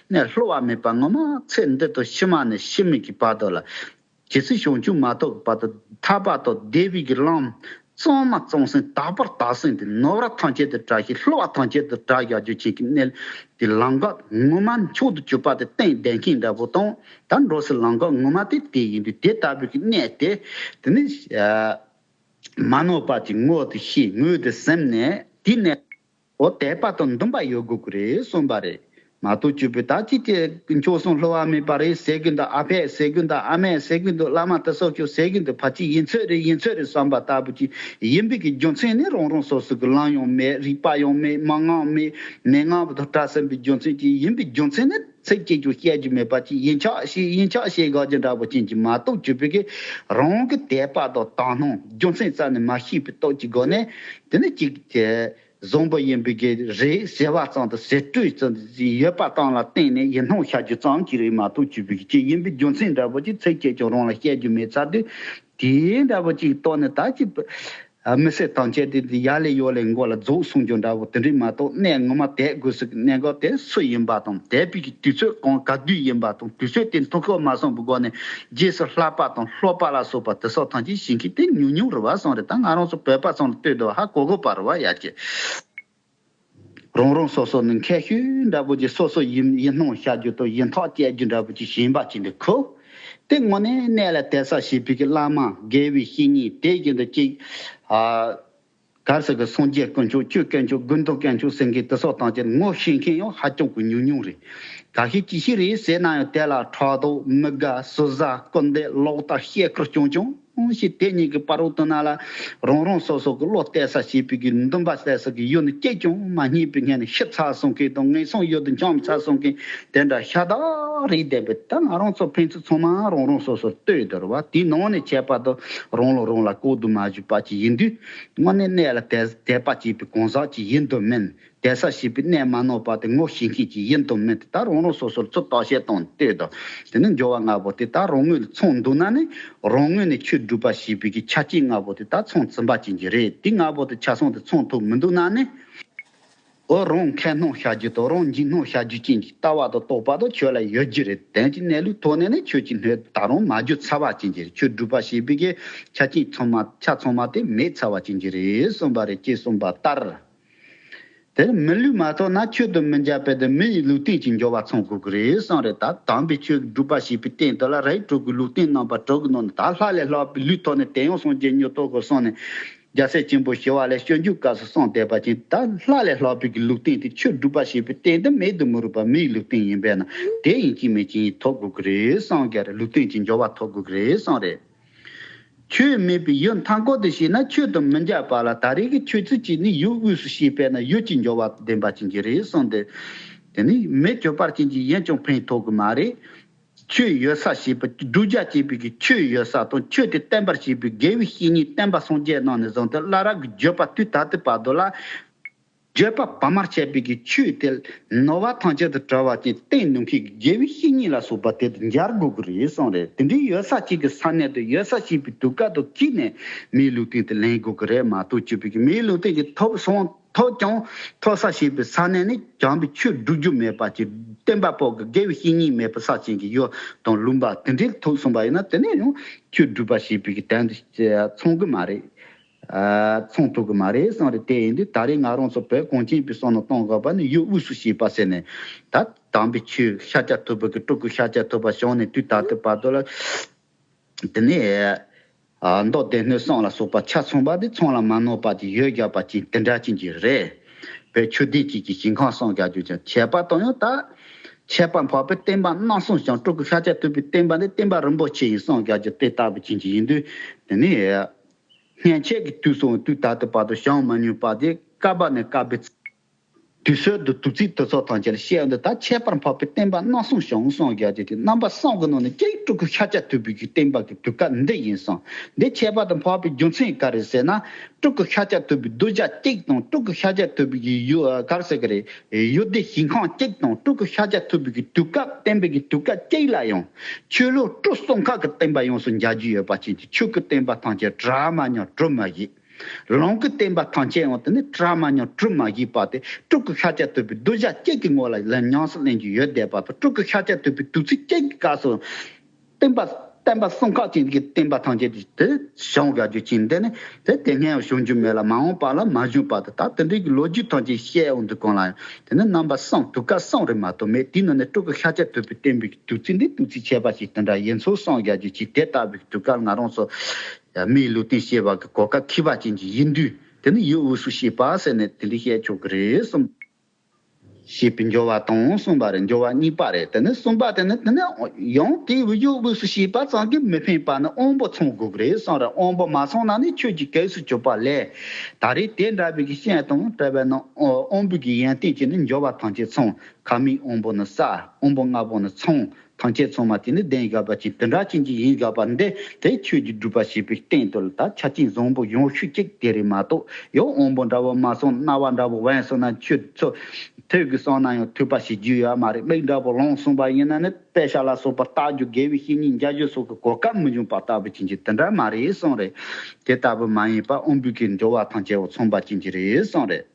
གནས་སླུ་བ་མེད་པ་ངོ་མ་ཚེ་འདི་དང་ཕྱི་མ་ནས་ཤི་མི་གི་བར་དུ་ལ། ཇི་སྲིད་བྱང་ཆུབ་མ་ཐོབ་བར་དུ་ཐར་པ་དང་བདེ་བའི་གི་ལམ་གཙང་མ་གཙང་སིང་། དག་པར་དག་སིང་སྟེ། ནོར་བ་ཐམས་ཅད་དུ་བཀྲ་ཤིས། སླུ་བ་ཐམས་ཅད་དུ་བཀྲ་བཞག་རྒྱུ་ཅན་གྱི་གནས་དེ་ལམ་ཁ་ངོ་མ་མཆོག་ཏུ་གྱུར་པ་དེ་བསྟན་བསྡད་མཁན་འདྲ་བོ་དང་། ད་འགྲོ་སའི་ལམ་ཁ་ངོ་མ་དེ་དེ་ཡིན་དུས། དེ་ལྟ་བུའི་གི་གནས་དེ་དེ་ནི་མ་ནོར་པ་ཅིག་ངོས་དེ་ཤེས། ངོས་དེ་ཟིན་ནས་དེ་ནས། འོ། དད་པ་དང་འདུན་པ་ཡོད་དགོས་ཀྱི་རེད་གསུངས་པ་རེད། མ་གཏོགས་བཅུ་པོས་ད་ཅི་དེ་མཆོག་གསུམ་སླུ་བ་མེད་པ་རེད་ཟེར་གི་འདུག་ཨ་ཕས་ཟེར་གི་འདུག་ཨ་མས་ཟེར་གི་འདུག་བླ་མ་དེ་སོགས་ཀྱིས་ཟེར་གི་འདུག་ཕལ་ཆེར་ཡིན་ཚོད་རེད། ཡིན་ཚོད་རེད་བསམ་པ་ལྟ་བུ་ཅིག་ཡིན་པའི་གི་རྒྱུ་མཚན་ནི་རང་རང་སོ་སོ་གི་ལམ་ཡང་མེད། རིག་པ་ཡང་མེད། མན་ངག་མེད། མན་ངག་དང་བྲལ་ཟིན་པའི་རྒྱུ་མཚན་གྱིས་ཡིན་པའི་རྒྱུ་མཚན་ནི་ཚིག་གཅིག་ཀྱང་བཤད་རྒྱུ་མེད་པ་ཅིག་ཡིན་ཆོག་ཤེས། ཡིན་ཆོག་ཤེས་དགོས་ཀྱི་འདྲ་པོ་ཅན་གྱི་མ་གཏོགས་བཅུ་པོའི་གི་རང་གི་དད་པ་དང་དག་སྣང་རྒྱུ་མཚན་རྩ་ནས་མ་ཤེས་པའི་སྟོབས་ཀྱི་སྒོ་ནས་དེ་ནི་གཅིག་དེ། བཟང་པོ་ཡིན་པའི་གི་རེད་ཟེར་བ་ཙམ་དང་། ཟེར་སྤྲོས་ཙམ་ཡོད་པ་ཙམ་ལ་བརྟེན་ནས་ཡིད་སྨོན་བྱ་རྒྱུ་ཙམ་གྱིས་རེད་མ་གཏོགས། བཅུ་པོའི་གི་ཅི་ཡིན་པའི་རྒྱུ་མཚན་འདྲ་པོ་ཅིག་ཚིག་གཅིག་ཀྱང་རང་ལ་བཤད་རྒྱུ་མེད་ཚར་དུས། དེ་འདྲ་པོ་ཅིག་ཐོག་ནས་ད་ཅི་མི་སེར་ཐམས་ཅད་དེ་ཡར་ལས་ཡར་ལས་མགོ་ལ་རྫོགས་སོང་རྒྱུ་འདྲ་པོ་དེ་འདྲ་མ་གཏོགས། གནས་ངོ་མ་དད་དགོས་ས་གི་གནས་འགག་དེ་སུ་ཡིན་པ་དང་། དད་པའི་གི་དུས་ཚོད་གང་ག་དུས་ཡིན་པ་དང་། དུས་ཚོད་དེ་མཐོང་ཁོག་མ་སོང་པའི་སྒོ་ནས་རྗེས་སུ་བསླབ་པ་དང་སློབ་པ་ལ་སོགས་པ་དེ་སོགས་ཐམས་ཅད་བྱེད་མཁན་དེ་ཉུང་ཉུང་རེད་བ་གསུངས་རེད། ད་ང་རང་ཚོ་བོད་པ་ཚོ་ལ་ལྟོས་དུས་ཧ་གོ་གོ་པ་རེད་བ། ཡ་ཅེ། རང་རང་སོ་སོ་ནི་མཁས་ཤོས་འདྲ་པོ་ཅིག་སོ་སོ་ཡིད་ཡིད་སྨོན་བྱ་རྒྱུ་དང་ཡིད་འཐག་བཅད་རྒྱུ་འདྲ་པོ་ཅིག་ཞེན་པ་ཅིག་འདུག་གོ། དེ་དངོས་གནས་གནད་ལ་དད་ས་བྱེད་པའི་གི་བླ་མ། དགེ་བའི་བཤེས་གཉེན། དེ་བཞིན་དུ་ཅིག་ཨ། ག་རེ་ཟེར་གི། སངས་རྒྱས་དཀོན་མཆོག་ཆོས་དཀོན་མཆོག་དགེ་འདུན་དཀོན་མཆོག་ཟེར་མཁན་དེ་སོགས་ཐམས་ཅད་ངོ་ཤེས་མཁན་ཡང་ཧ་ཅང་གི་ཉུང་ཉུང་རེད། ག་ཤེད་ཅི་ཤེད་རེད་ཟེར་ན་ཡང་དེ་ལ་ཕྲག་དོག་མི་དགའ། ཟུར་ཟ། སྐུར་འདེབས། ལོག་ལྟ། བཤད་ཁུར་རྐྱང་རྐྱང་ ཞེས་དེ་གཉིས་ཀྱི་བར་དུ་ན་ལ་རང་རང་སོ་སོ་གི་བློ་གཏད་ས་ཞེས་པའི་གི་འདུན་པ་གཏད་ས་གི་ཡུལ་ནི་སྐད་ཀྱང་མ་རྙེད་པའི་ངན་ནི་ཤི་ཚར་སོང་མཁན་དང་ངན་སོང་ཡུལ་དུ་འཁྱམས་ཚར་སོང་མཁན་དེ་འདྲ་ཤ་སྟག་རེད་བསྡད་པས། ད་ང་རང་ཚོ་ཕན་ཚུན་ཚང་མ་རང་རང་སོ་སོར་ལྟོས་དོར་བ་དེའི་ནང་ནས་ཁྱད་པར་དུ་རང་ལ་རང་ལ་ལྐོག་ཏུ་མ་བཞུགས་པ་ཅིག་ཡིན་དུས་དངོས་གནས་གནད་ལ་དད་དད་པ་བྱེད་པའི་གང་ཟག་ཅིག་ཡིན་དུ་མིན། དད་ས་ཞེས་པའི་གནད་མ་ནོར་བ་དེ་ངོ་ཤེས་མཁན་ཅིག་ཡིན་དང་མིན་དེ་ད་རང་རང་སོ་སོར་ཚུར་བརྟག་དཔྱད་གཏོང་ལྟོས་དང་། དེ་ནི་སྦྱོར་བ་ལྔ་པོ་དེ་ད་རང་ངོས་ལ་ཚང་འདུག་ན་ནི་རང་ངོས་ནས་ཆོས་སྒྲུབ་པ་ཞེས་པའི་གི་ཆ་རྐྱེན་ལྔ་པོ་དེ་ད་ཚང་ཚུད་པ་ཅན་གྱི་རེད། དེ་ལྔ་པོ་དེ་ཆ་ཚང་དེ་ཚང་ཐུབ་མི་འདུག་ན་ནི། འོ་རང་ཁས་སྣང་བྱ་རྒྱུ་དང་རང་འཇིགས་སྣང་བྱ་རྒྱུ་ཅན་གྱི་ལྟ་བ་དང་རྟོག་པ་དང་ཆོས་ལ་ཡོད་རྒྱུ་རེད། དོན་གྱི་གནས་ལུགས་ཐོག་ནས་ནི་ཆོས་ཀྱི་སྣོད་ད་རུང་མ་བརྗོད་ཚར་བ་ཅན་གྱི་རེད། ཆོས་སྒྲུབ་པ་ཞེས་པའི་གི་ཆ་རྐྱེན་ཚང་མ་ཆ་ཚང་མ་དེ་མེད་ཚར་བ་ཅན་གྱི་རེད་གསུངས་པ་རེད། ཅེས་གསུངས་པ་ལྟར། དེར་མི་ལུས་མ་ཐོབ་ན་ཆོས་དང་མི་འཇལ་བས་དེ་མི་ཡི་ལུས་རྟེན་གྱི་འབྱོར་བ་ཚང་དགོས་ཀྱི་རེད་གསུངས་རེད། ད་དམ་པའི་ཆོས་སྒྲུབ་པ་ཞེས་པའི་སྟེང་དུ་ལ་རིགས་དྲུག་གི་ལུས་རྟེན་རྣམ་པ་དྲུག་གི་ནང་ནས་ད་ལྷ་ལས་ལྷག་པའི་ལུས་ཐོབ་ནས་དེ་ཡང་སངས་རྒྱས་མྱུར་ཐོབ་དགོས་གསུངས་ནས་རྒྱལ་སྲས་ཆེན་པོ་ཞི་བ་ལྷས་སྤྱོད་འཇུག་སྐབས་སུ་གསུངས་བསྡད་པ་ཅན། ད་ལྷ་ལས་ལྷག་པའི་གི་ལུས་རྟེན་དེ་ཆོས་སྒྲུབ་པ་ཞེས་པའི་སྟེང་དུ་མེད་དུ་མི་རུང་བ་མི་ཡི་ལུས་རྟེན་ཡིན་པས་ན་དེ་ཡིན་གཅིག་མིན་གཅིག་ཐོབ་དགོས་ཀྱི་རེད་གསུངས་རྒྱ་རེད། ལུས་རྟེན་གྱི་འབྱོར་བ་ཐོབ་དགོས་ཀྱི་རེད་གསུངས་རེད། ཆོས་མེད་པའི་ཡུལ་མཐའ་འཁོར་དུ་ཤེས་ན་ཆོས་དང་མི་འཇལ་བ་ལ། ད་རེས་ཀྱི་ཆོས་ཚུལ་གཅིག་ནི་ཡུལ་དབུས་སུ་ཤེས་པས་ན་ཡུལ་གྱི་འབྱོར་བ་ལྡན་པ་ཅན་གྱི་རེད་གསུངས་ཏེ། དེ་ནི་མི་གྱོད་པར་ཅན་གྱི་ཡིན་ཀྱང་ཕན་ཐོགས་ཀྱི་མ་རེད། ཆོས་ཡོད་ས་ཞེས་པ་བསྒྲུབ་བྱ་བྱེད་པའི་གི་ཆོས་ཡོད་ས་དང་ཆོས་དེ་བསྟན་པར་བྱེད་པའི་དགེ་བའི་བཤེས་གཉེན་བསྟན་པ་སངས་རྒྱས་རྣམས་ནས་བཟུང་སྟེ་བླ་རབས་ཀྱི་བརྒྱུད་པ་དུས་ད་ལྟའི་བར་དུ་ལ། བརྒྱུད་པ་བར་མར་ཆད་པའི་གི་ཆོས་དེ་ནོར་བ་ཐམས་ཅད་དུ་བྲལ་བ་ཅན་བསྟན་ནུས་མཁན་གྱི་དགེ་བའི་བཤེས་གཉེན་ལ་སོགས་པ་དེ་དུ་འབྱར་དགོས་ཀྱི་རེད་གསུངས་རེད། དེ་འདྲའི་ཡོད་ས་གཅིག་གི་ས་གནས་དུ་ཡོད་ས་གཅིག་པའི་དུས་སྐབས་དུ་གཅིག་ནས་མིའི་ལུས་རྟེན་དེ་ལེན་དགོས་ཀྱི་རེད་མ་གཏོགས་བཅུག་པའི་གི་མིའི་ལུས་རྟེན་གྱི་ཐོབ་སོང་ཐོབ་ཀྱང་ཐོབ་ས་ཞེས་པའི་ས་གནས་ནི་བྱམས་པའི་ཆོས་སྒྲུབ་རྒྱུ་མེད་པ་ཅིག་བསྟན་པ་པོ་གི་དགེ་བའི་བཤེས་གཉེན་མེད་པ་ས་ཅན་གྱི་ཡུལ་དང་ལུང་པ་དེ་འདྲའི་ཐོབ་སོང་བ་ཡིན་ན་དེ་ནས་ཡང་ཆོས་སྒྲུབ་པ་ཞེས་པའི་གི་དོན་དུ་ཚང་གི་མ་རེད། ཚོང་ཐུབ་ཀྱི་མ་རེད་གསུངས་རེད། དེ་ཡིན་དུས་ད་རེས་ང་རང་ཚོ་བོད་གངས་ཅན་པའི་བསམ་བློ་གཏོང་དགོས་པ་ནི་ཡུལ་དབུས་སུ་ཤེས་པ་ཟེར་ནས་ད་དམ་པའི་ཆོས་ཤཱཀྱ་ཐུབ་པའི་གི་སྤྲུལ་སྐུ་ཤཱཀྱ་ཐུབ་པ་བྱུང་ནས་དུས་ད་ལྟའི་བར་དུ་ལ་དེ་ནས་མདོ་སྡེ་སྣོད་གསུམ་ལ་སོགས་པ་ཆ་ཚང་པ་དེ་ཚང་ལ་མ་ནོར་བ་དེ་ཡོད་རྒྱ་པ་ཅིག་དེ་འདྲ་ཅན་གྱི་རེད། བོད་ཆོས་ལྡན་གཅིག་གི་ཞིང་ཁམས་གསུམ་རྒྱ་རྒྱུ་ཅན་ཁྱད་པར་དུ་ཡང་ད་ཁྱད་པར་འཕགས་པའི་བསྟན་པ་རྣམ་གསུམ་ཞིང་སྤྲུལ་སྐུ་ཤཱཀྱ་ཐུབ་པའི་བསྟན་པ་འདི་བསྟན་པ་རིན་པོ་ཆེ་ཡིན་གསུངས་རྒྱ་རྒྱུ་དེ་ལྟ་བུ་ཅན་གྱི་ཡིན་དུས་དེ་ནས། སྔོན་ཆད་ཀྱི་དུས་སུ་དུས་ད་ལྟའི་བར་དུ་བྱུང་མ་མྱོང་བ་དེ་བསྐལ་པ་ནས་བསྐལ་པའི་དུས་ཚོད་དུ་དུས་ཚིགས་དུས་ཚོད་ཐམས་ཅད་ལ་བཤད་འདི་ད་ཁྱད་པར་འཕགས་པའི་བསྟན་པ་རྣམ་གསུམ་བྱུང་གསུངས་རྒྱ་རྒྱུ་དེ་རྣམ་པ་གསུམ་གྱི་ནང་ནས་ཀྱང་སྤྲུལ་སྐུ་ཤཱཀྱ་ཐུབ་པའི་གི་བསྟན་པ་གི་དུས་སྐབས་འདི་ཡིན་གསུངས། འདི་ཁྱད་པར་དུ་འཕགས་པའི་རྒྱུ་མཚན་ག་རེ་ཟེར་ན། སྤྲུལ་སྐུ་ཤཱཀྱ་ཐུབ་པའི་གདུལ་བྱ་གཅིག་དང་སྤྲུལ་སྐུ་ཤཱཀྱ་ཐུབ་པའི་གི་ཡུལ་ག་རེ་ཟེར་གི་རེད། ཡུལ་སྡེ་ཞིང་ཁམས་གཅིག་དང་སྤྲུལ་སྐུ་ཤཱཀྱ་ཐུབ་པའི་གི་དུས་སྐབས་བསྟན་པའི་གི་དུས་སྐབས་གཅིག་ལ་ཡང་ཆོས་ལུགས་སྤྲུལ་གསུམ་ཁག་གི་བསྟན་པ་ཡོངས་སུ་མཇལ་རྒྱུ་ཡོད་པ་ཅན་གྱི་ཆོས་ཀྱི་བསྟན་པ་ཐམས་ཅད་གྲགས་མ་མྱོང་གྲུབ་མ་བཞེས། ལུང་གི་བསྟན་པ་ཐམས་ཅད་ཡང་དེ་ནི་གྲགས་མ་མྱོང་གྲུབ་མ་བཞེས་པ་དེ་སྤྲུལ་སྐུ་ཤཱཀྱ་ཐུབ་པའི་གདུལ་བྱ་གཅིག་གི་ངོ་ལ་ལ་ཉམས་སུ་ལེན་རྒྱུ་ཡོད་བསྡད་པ་དང་སྤྲུལ་སྐུ་ཤཱཀྱ་ཐུབ་པའི་དུས་ཚིགས་གཅིག་གི་སྐབས་སུ། བསྟན་པ་བསྟན་པ་གསུམ་ཁག་ཅན་གྱི་བསྟན་པ་ཐམས་ཅད་དེ་བྱུང་དགའ་རྒྱུ་ཅན་འདི་ནི་དེ་དེ་སྔ་ཡང་བྱུང་རྒྱུ་མེད་ལ་མ་འོངས་པ་ལ་མ་བྱུང་བ་དེ་ད་དེ་འདྲའི་གི་ལོ་རྒྱུས་ཐམས་ཅད་བཤད་འོང་དུས་གང་ལ་ཡང་དེ་ནི་རྣམ་པ་གསུམ་དུས་སྐབས་གསུམ་རེ་མ་གཏོགས་མེད། དེའི་ནང་ནས་སྤྲུལ་སྐུ་ཤཱཀྱ་ཐུབ་པའི་བསྟན་པའི་དུས་ཚིགས་འདི་དུས་ཚིགས་ཁྱད་པར་ཞིག་དེ་འདྲ་ཡིན་ཚུལ་གསུངས་དགའ་རྒྱུ་ཅན་དེ་ལྟ་བུའི་དུས་སྐབས་ང་རང་ཚོ་མིའི་ལུས་རྟེན་ཤེས་པ་གི་གོ་སྐབས་མཁས་པ་ཅན་གྱི་ཡིན་དུས་དེ་ནི་ཡུལ་དབུས་སུ་ཤེས་པ་ཟེར་ནས་དེ་འདྲ་བཤད་ཆོག་གི་རེད་གསུངས། ཞེས་པའི་སྦྱོར་བ་དང་གསུངས་པ་རེད། སྦྱོར་བ་གཉིས་པ་རེད། དེ་ནི་གསུམ་པ་དེ་ནི་དེ་ནི་ཡང་དེའི་ཡུལ་དབུས་སུ་ཤེས་པ་ཙམ་གྱིས་མི་ཕན་པ་ནི་དབང་པོ་ཚང་དགོས་ཀྱི་རེད་གསུངས་རེད། དབང་པོ་མ་ཚང་ན་ནི་ཆོས་ཀྱི་གེགས་སུ་གྱུར་པ་ལས། ད་རེས་དེ་འདྲ་བའི་གི་ཤན་དང་བྲལ་བའི་ནང་དབང་པོའི་གི་ཡོན་ཏན་གྱིས་ནི་འབྱོར་བ་ཐམས་ཅད་ཚང་། ཁ་མིག་དབང་པོ་ནི་ས། དབང་པོ་ལྔ་པོ་ནི་ཚང་། ཐམས་ཅད་ཚང་མ་དེ་ནི་ལྡན་དགོས་པ་ཅིག་དེ་འདྲ་ཅན་གྱི་ཡིན་དགོས་པ་འདི་དེ་ཆོས་ཀྱི་སྒྲུབ་པ་བྱེད་པའི་སྟེང་དུ་ལ་ད་ཆ་རྐྱེན་བཟང་པོ་ཡོང་ཤུགས་གཅིག་དེ་རེད་མ་གཏོགས་ཡང་དབང་པོ་འདྲ་བོ་མ་སོང་རྣ་བ་འདྲ་བོ་དབེན་སོང་ན་ཆོས་ཚོ་ཐོས་གི་སོང་ན་ཡང་ཐོས་པ་བྱེད་རྒྱུ་ཡོད་མ་རེད། མིག་འདྲ་བོ་ལོང་སོང་པ་ཡིན་ན་ནི་དཔེ་ཆ་ལ་སོགས་པ་ལྟ་རྒྱུ་དགེ་བའི་བཤེས་གཉེན་མཇལ་རྒྱུ་སོགས་ཀྱི་གོ་སྐབས་མི་འབྱུང་བ་ལྟ་བུ་ཅན་གྱི་དེ་འདྲ་མ་རེད་གསུངས་རེད། དེ་ལྟ་བུ་མ་ཡིན་པ་དབང་པོའི་གི་འབྱོར་བ་ཐམས་ཅད་འོ་ཚང་པ་ཅན་གྱི་རེད་གསུངས་རེད།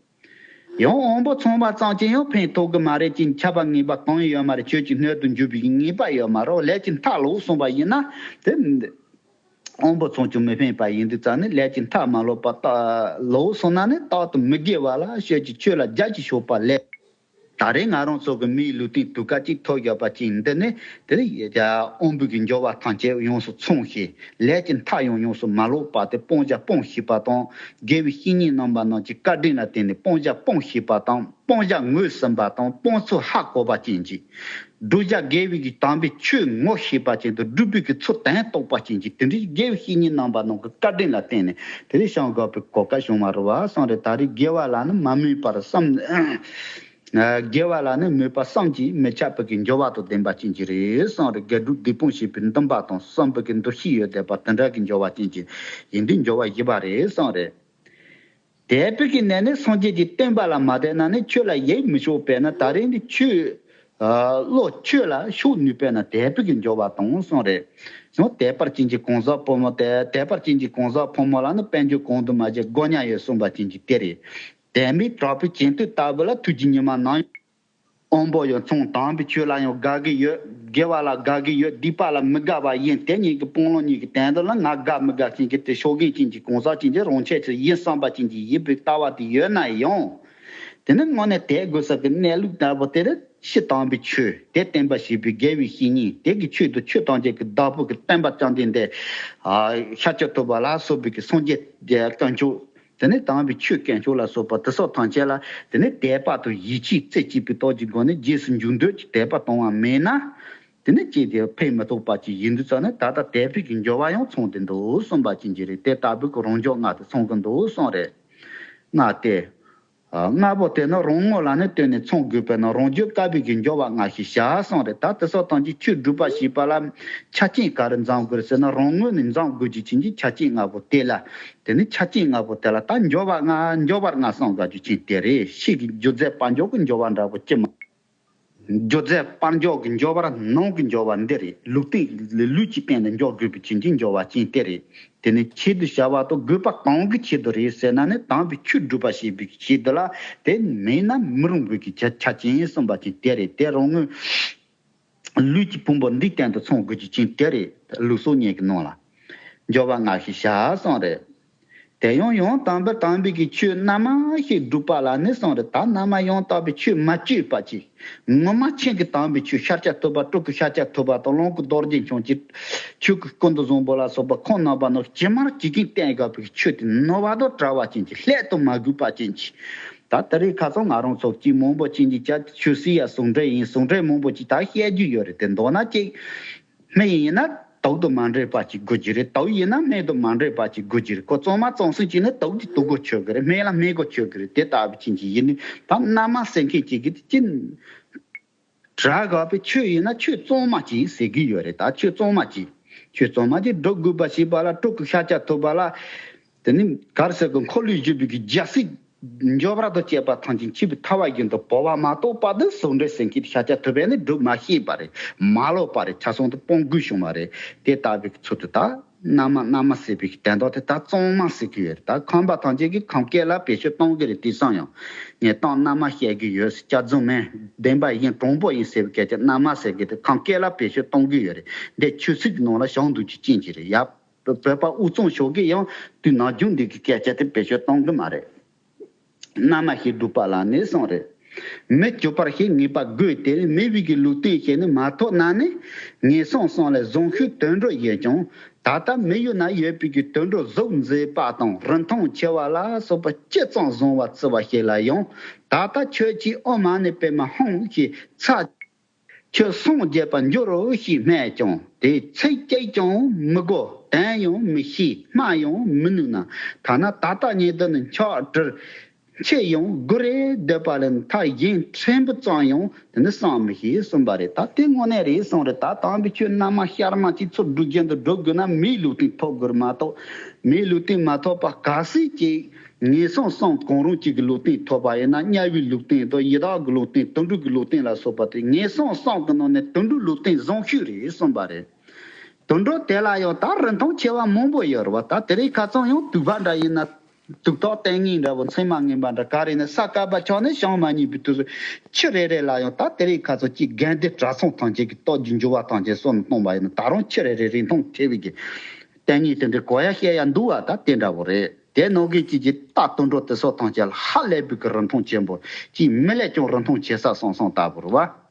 ཡང་དབང་པོ་ཚང་བ་ཙམ་གྱིས་ཡང་ཕན་ཐོགས་ཀྱི་མ་རེད་ཅེས་ཁྱབ་པ་ངེས་པ་གང་ཡང་ཡོད་མ་རེད། ཆོས་ཀྱི་སྣོད་དུ་འཇུག་པའི་ངེས་པ་ཡོད་མ་རེད། ལས་ཀྱི་མཐའ་ལོག་སོང་བ་ཡིན་ན་དེ་དབང་པོ་ཚང་ཀྱང་མི་ཕན་པ་ཡིན་དུས་ཙང་ནི་ལས་ཀྱི་མཐའ་མ་ལོག་པ་ལྟ་ལོག་སོང་ན་ནི་རྟག་ཏུ་མི་དགེ་བ་ལ་སྤྱོད་ཀྱི་ཆོས་ལ་རྒྱ་ཆེ་ཤོག་པ་ལས། ད་རེས་ང་རང་ཚོ་གི་མིའི་ལུས་རྟེན་དུས་སྐབས་གཅིག་ཐོབ་ཡོད་པ་ཅིག་འདི་ནི་དེ་ནི་ཡ་དབང་པོ་གི་འབྱོར་བ་ཐམས་ཅད་ཡོངས་སུ་ཚང་ཞིང་ལས་ཀྱི་མཐའ་ཡང་ཡོངས་སུ་མ་ལོག་པ་དེ་སྤང་བྱ་སྤོང་ཤེས་པ་དང་། དགེ་བའི་བཤེས་གཉེན་རྣམ་པ་རྣམས་ཀྱི་བཀའ་དྲིན་ལ་བརྟེན་ནས་སྤང་བྱ་སྤོང་ཤེས་པ་དང་། སྤང་བྱ་ངོས་ཟིན་པ་དང་སྤོང་ཚུལ་ཧ་གོ་བ་ཅན་གྱི། བསྒྲུབ་བྱ་དགེ་བའི་གི་དམ་པའི་ཆོས་ངོ་ཤེས་པ་ཅན་དང་སྒྲུབ་པའི་གི་ཚུལ་དོན་རྟོགས་པ་ཅན་གྱི་དེ་འདྲའི་དགེ་བའི་བཤེས་གཉེན་རྣམ་པ་རྣམས་ཀྱི་བཀའ་དྲིན་ལ་བརྟེན་ནས་དེ་རིང་བྱང་དགོས་པའི་གོ་སྐབས་བྱུང་བ་རེད་བ་བསམ་རེད། ད་རེས་དགེ་བ་ལ་ནི་མ་མོས་པར་བསམ། དགེ་བ་ལ་ནི་མོས་པ་བསམ་གྱིས་མི་ཁྱབ་པའི་གི་འབྱོར་བ་དང་ལྡན་པ་ཅན་གྱི་རེད་བསམ་རེད། དགེ་སྒྲུབ་སྡིག་སྤོང་བྱེད་པའི་འདུན་པ་དང་བསམ་པའི་གི་འདུ་ཤེས་ཡོད་བསྡད་པ་དེ་འདྲ་གི་འབྱོར་བ་ཅན་གྱི་ཡིན་དུས་འབྱོར་བ་བཞི་པ་རེད་བསམ་རེད། དད་པའི་གི་ནས་ནི་སངས་རྒྱས་ཀྱི་བསྟན་པ་ལ་མ་དད་ན་ནི་ཆོས་ལ་ཡིད་མི་ཆོག་པས་ན་ད་རེས་འདི་ཆོས། བློ་ཆོས་ལ་ཕྱོགས་ནུས་པས་ན་དད་པའི་གི་འབྱོར་བ་དང་གསུངས་རེད། ཡང་དད་པར་བྱིན་གྱིས་གང་ཟག་ཕོ་མོ་དེ་དད་པར་བྱིན་གྱིས་གང་ཟག་ཕོ་མོ་ལ་ནི་དཔལ་འབྱོར་གང་དུ་མ་བྱེད་དགོས་ཉག་ཡོད་གསུངས་པ་ཅན་གྱི་དེ་རེད། དད་མེད་དྲག་པོའི་གྱེན་ལྟས་ལྟ་བུ་ལ་ཐུགས་རྗེ་ཉི་མ་ནམ། དབང་པོ་ཡང་མཚུངས་དམ་པའི་ཆོས་ལ་ཡང་དགའ་གི་ཡོད། དགེ་བ་ལ་དགའ་གི་ཡོད། སྡིག་པ་ལ་མི་དགའ་བ་ཡིན། དེ་གཉིས་ཀྱི་སྤང་བླང་གཉིས་ཀྱི་དོན་དུ་ལ་ང་དགའ་མི་དགའ་ཅན་གྱི་དེ་ཕྱོགས་འགལ་ཅན་གྱི་གང་ཟག་ཅན་གྱི་རང་ཆས་སུ་ཡིན་བསམ་པ་ཅན་གྱི་ཡིན་པའི་ལྟ་བ་དེ་ཡོད་ན་ཡང་། དེ་ནི་དངོས་གནས་དད་དགོས་ས་གི་གནས་ལུགས་ལྟ་བུ་དེ་ནི་སྤྱིར་བཏང་པའི་ཆོས་དེ་བསྟན་པ་ཞེས་པའི་དགེ་བའི་བཤེས་གཉེན་དེ་གི་ཆོས་དང་ཆོས་ཐམས་ཅད་ཀྱི་བདག་པོ་གི་བསྟན་པ་བཅོམ་ལྡན་འདས་ཤཱཀྱ་ཐུབ་པ་ལ་སོགས་པའི་གི་སངས་རྒྱས་དཀོན་མཆོག་དེ་ནས་དམ་པའི་ཆོས་དཀོན་མཆོག་ལ་སོགས་པ་དེ་སོགས་ཐམས་ཅད་ལ་དེ་ནས་དད་པ་དང་ཡིད་ཆེས་རྩེ་གཅིག་པའི་སྟོབས་ཀྱི་སྒོ་ནས་རྗེས་སུ་འཇུག་འདོད་ཀྱི་དད་པ་གཏོང་བ་མེད་ན། དེ་ནས་ཅིས་དེ་ཕན་མི་ཐོགས་པ་ཅིག་ཡིན་དུས་ཙང་ནས་ད་ལྟ་དད་པའི་གི་འབྱོར་བ་ཡང་ཚང་དེ་འདུག་གསུངས་པ་ཅན་གྱི་རེད། དེ་ལྟ་བུའི་གི་རང་འཇོག་ལྔ་དེ་ཚང་གི་འདུག་གསུངས་རེད། ལྔ་སྟེ། ལྔ་པོ་དེ་ནི་རང་ངོ་ལ་ནི་ལྟོས་ནས་ཚང་དགོས་པས་ན་རང་རྒྱུད་བསྐལ་པའི་གི་འབྱོར་བ་ལྔ་ཞེས་བྱ་གསུངས་རེད། ད་དེ་སོགས་དང་གི་ཆོས་སྒྲུབ་པ་ཞེས་པ་ལ་ཆ་རྐྱེན་ག་རེ་འཛོམས་དགོས་ཟེར་ན་རང་ངོས་ནས་འཛོམས་དགོས་ཀྱི་ཕྱིན་ཆད་ཆ་རྐྱེན་ལྔ་པོ་དེ་ལ། དེ་ནི་ཆ་རྐྱེན་ལྔ་པོ་དེ་ལ་ད་འབྱོར་བ་ལྔ་འབྱོར་བ་ལྔ་གསུངས་དགོས་ཀྱི་ཕྱིན་དེ་རེད། ཕྱིས་ཀྱི་རྒྱུ་རྫས་དཔལ་འབྱོར་གྱི་འབྱོར་བ་འདྲ་པོ་ཅི་མ། རྒྱུ་རྫས་དཔལ་འབྱོར་གྱི་འབྱོར་བ་ནང་གི་འབྱོར་བ་འདི་རེད། ལུས་རྟེན་ལུས་ཀྱི་སྟེང་ནས་འབྱོར་དགོས་པའི་ཕྱིན་ཆད་འབྱོར་བ་ཅན་དེ་རེད། དེ་ནི་ཆེད་དུ་བྱ་བ་དང་དགོས་པ་གང་གི་ཆེད་དུ་རེད་ཟེར་ན་ནི་དམ་པའི་ཆོས་སྒྲུབ་པ་ཞེས་པའི་ཆེད་དུ་ལ་དེ་མེད་ན་མི་རུང་བའི་གི་ཆ་ཆ་རྐྱེན་གསུངས་པ་ཅན་དེ་རེད། དེ་རང་ངོས་ལུས་ཀྱི་ཕུང་པོ་འདི་སྟེང་དུ་ཚང་དགོས་ཀྱི་ཕྱིན་དེ་རེད། ལུགས་སྲོལ་གཉིས་ཀྱི་ནང་ལ་འབྱོར་བ་ལྔ་ཞེས་བྱ་གསུངས་རེད། དེ་ཡང་ཡང་དག་པར་དམ་པའི་གི་ཆོས་རྣལ་མ་ཞིག་སྒྲུབ་པ་ལ་ནི་གསུངས་རེད། ད་རྣལ་མ་ཡང་དག་པའི་ཆོས་མ་བཅོས་པ་ཅིག་ངོ་མ་ཆེན་གྱི་དམ་པའི་ཆོས་ཤཱཀྱ་ཐུབ་པ་སྤྲུལ་སྐུ་ཤཱཀྱ་ཐུབ་པ་དང་ལོངས་སྐུ་རྡོ་རྗེ་འཆང་གི་ཆོས་སྐུ་ཀུན་ཏུ་བཟང་པོ་ལ་སོགས་པ་ཁོང་རྣམ་པ་རྣམས་ཇི་མར་ཇི་བཞིན་བསྟན་དགོས་པའི་ཆོས་དེ་ནོར་བ་དང་བྲལ་བ་ཅན་གྱི་སླད་དུ་མ་གུས་པ་ཅན་གྱི། ད་ད་རེས་ཁ་སང་ང་རང་ཚོ་གཅིག་མང་པོ་ཅན་གྱི་ཆ་ཆོས་སྲིད་ཡ་ཟུང་འབྲེལ་ཡིན་ཟུང་འབྲེལ་མང་པོ་ཅིག་ད་བཤད་རྒྱུ་ཡོད་རེད། དེ་མདོར་ན་གཅིག་སྨན་ཡིན་ན་དུག་དང་མ་འདྲེས་པ་ཅིག་དགོས་ཀྱི་རེད། དུག་ཡིན་ན་སྨན་དང་མ་འདྲེས་པ་ཅིག་དགོས་ཀྱི་རེད། ཁོ་གཙང་མ་གཙང་སུན་བྱས་ན་དུག་དེ་དུག་གོ་ཆོད་ཀྱི་རེད། སྨན་ལ་སྨན་གོ་ཆོད་ཀྱི་རེད། དེ་ལྟ་བུ་ཅན་གྱི་ཡིན་ནི་ད་རྣལ་མ་ཟེར་མཁན་ཅིག་གི་དེ་ཅི་དྲག་དགོས་པའི་ཆོས་ཡིན་ན་ཆོས་གཙང་མ་ཅིག་ཟེར་གི་ཡོད་རེད། ད་ཆོས་གཙང་མ་ཅིག་ཆོས་གཙང་མ་ཅིག་སྒྲུབ་དགོས་པ་ཞེས་པ་ལ་སྤྲུལ་སྐུ་ཤཱཀྱ་ཐུབ་པ་ལ་དེ་ནི་ག་རེ་ཟེར་གི་འཁོར་ལོས་སྒྱུར་བའི་གི་རྒྱལ་སྲིད། འབྱོར་བ་དང་བཅས་པ་ཐམས་ཅད་འཆི་བའི་ཐལ་བ་བཞིན་དུ་བོར་བ་མ་གཏོགས་པ་དེ་ཟུང་འབྲེལ་ཟེར་མཁན་དེ་ཤཱཀྱ་ཐུབ་པས་ནི་སྒྲུབ་མ་ཤེས་པ་རེད། མ་ལོབས་པ་རེད། ཆ་ཚང་དུ་སྤོང་དགོས་བྱུང་བ་རེད། དེ་ལྟ་བུའི་ཚུལ་དུ་ད་རྣལ་མ་རྣལ་མ་ཟེར་བའི་དོན་དག་དེ་ད་གཙང་མ་ཟེར་གི་ཡོད་རེད། ད་ཁམས་པ་ཐམས་ཅད་ཀྱིས་ཁམས་སྐད་ལ་བེད་སྤྱོད་གཏོང་གི་རེད། དེང་སང་ཡང་ངས་གཏམ་རྣལ་མ་བཤད་གི་ཡོད། སྐྱག་རྫུན་མིན་བདེན་པ་ཡིན་དྲང་པོ་ཡིན་ཟེར་བའི་སྐད་ཆ་རྣལ་མ་ཟེར་གི་དེ་ཁམས་སྐད་ལ་བེད་སྤྱོད་གཏོང་གི་ཡོད་རེད། འདི་ཆོས་སྲིད་ཀྱི་ནང་ལ་བཞག་འདུག་ཅིག་ཅན་ཅིག་རེད་ཡ། བོད་པ་དབུས་གཙང་ཕྱོགས་ཀྱིས་ཡང་དུས་ནམ་རྒྱུན་འདི་གི་སྐད་ཆ་དེ་བེད་སྤྱོད་གཏོང་གི་མ་རེད། རྣལ་མ་ཞིག་སྒྲུབ་པ་ལ་ནི་གསུངས་རེད། མི་གྱུར་པར་ཞིག་ངེས་པ་དགོས་ཏེ་མེད་པའི་གི་ལུགས་བསྟན་ཞིག་ནི་མ་ཐོབ་ན་ནི་ངན་སོང་གསུམ་ལས་བཟང་ཤོས་དུད་འགྲོ་ཡིན་ཀྱང་ད་ལྟ་མི་ཡུལ་ན་ཡོད་པའི་གི་དུད་འགྲོ་གཟུགས་མཛེས་པ་དང་རིན་ཐང་ཆེ་བ་ལ་སོགས་པ་ཅི་ཙམ་བཟང་བ་བརྩི་བ་ཞིག་ལ་ཡང་ད་ལྟ་ཁྱོད་ཀྱིས་ཨོཾ་མ་ཎི་པདྨེ་ཧཱུྃ་ཞེས་ཚ། ཁྱོད་སངས་རྒྱས་པར་འགྱུར་རོ་ཞེས་སྨྲས་ཀྱང་དེ་ཚིག་གཅིག་ཀྱང་མི་གོ། དོན་ཡང་མི་ཤེས། སྨྲ་ཡང་མི་ནུས་ན། ཐ་ན་ད་ལྟ་ཉིད་དུ་ནི་ཆགས་བྲལ་འཆི་ཡང་དགོས་རེ་འདོད་པ་ལས་མཐའ་གཞན་ཕྲན་བུ་ཙམ་ཡང་དེ་ནི་བསམ་མི་ཤེས་གསུངས་པ་རེད། ད་དེ་དངོས་གནས་རེད་གསུངས་རེད། ད་དམ་པའི་ཆོས་རྣལ་མ་ཤར་མ་ཅིག་ཚུར་སྒྲུབ་བཞིན་དུ་སྒྲུབ་དགོས་ན་མིའི་ལུས་རྟེན་ཐོབ་དགོས་རེད་མ་གཏོགས་མིའི་ལུས་རྟེན་མ་ཐོབ་པ་གལ་སྲིད་ཅིག་ངན་སོང་གསུམ་གང་རུང་གཅིག་གི་ལུས་རྟེན་ཐོབ་པ་ཡིན་ན་དམྱལ་བའི་ལུས་རྟེན་དང་ཡི་དྭགས་ཀྱི་ལུས་རྟེན་དུད་འགྲོ་གི་ལུས་རྟེན་ལ་སོགས་པ་དེ་ངན་སོང་གསུམ་གྱི་ནང་ནས་དུད་འགྲོའི་ལུས་རྟེན་བཟང་ཤོས་རེད་གསུངས་པ་རེད། དུད་འགྲོ་དེ་ལ་ཡང་ད་རིན་ཐང་ཆེ་བ་མང་པོ་ཡོད་རེད་བ། ད་དེ་རིང་ཁ་སང་ཡང་དུག་པ་འདྲ་ཡིན་ན་དུག་ཐོག་ལྟས་ངན་འདྲ་བོ་མཚན་མ་ངན་པ་འདྲ་ག་རེ་ནས་ས་དཀར་པ་ཆགས་ནས་བྱང་མ་རྙེད་པའི་དུས་སུ་ཁྱི་རེ་རེ་ལ་ཡང་ད་དེ་རིང་ཁ་སང་གཅིག་དགེ་འདུན་གྲྭ་ཚང་ཐམས་ཅད་ཀྱི་སྟོབས་ཀྱི་འབྱོར་བ་ཐམས་ཅད་གསོན་གཏོང་བ་ཡིན་ན་ད་རུང་ཁྱི་རེ་རེ་རིན་ཐང་ཆེ་བའི་གི་ལྟས་ངན་དེ་འདྲ་གོ་ཡ་བཤད་ཡ་འདུག་བ། ད་དེ་འདྲ་བོ་རེད། དེ་ནང་གི་ཅིག་ཅིག་ད་དུད་འགྲོ་དེ་ཚོ་ཐམས་ཅད་ལ་ཧ་ལས་པའི་གི་རིན་ཐང་ཆེན་པོ། ཅིག་མི་ལས་ཀྱང་རིན་ཐང་ཆེ་ས་སོང་སོང་ལྟ་བུ་རེད་བ།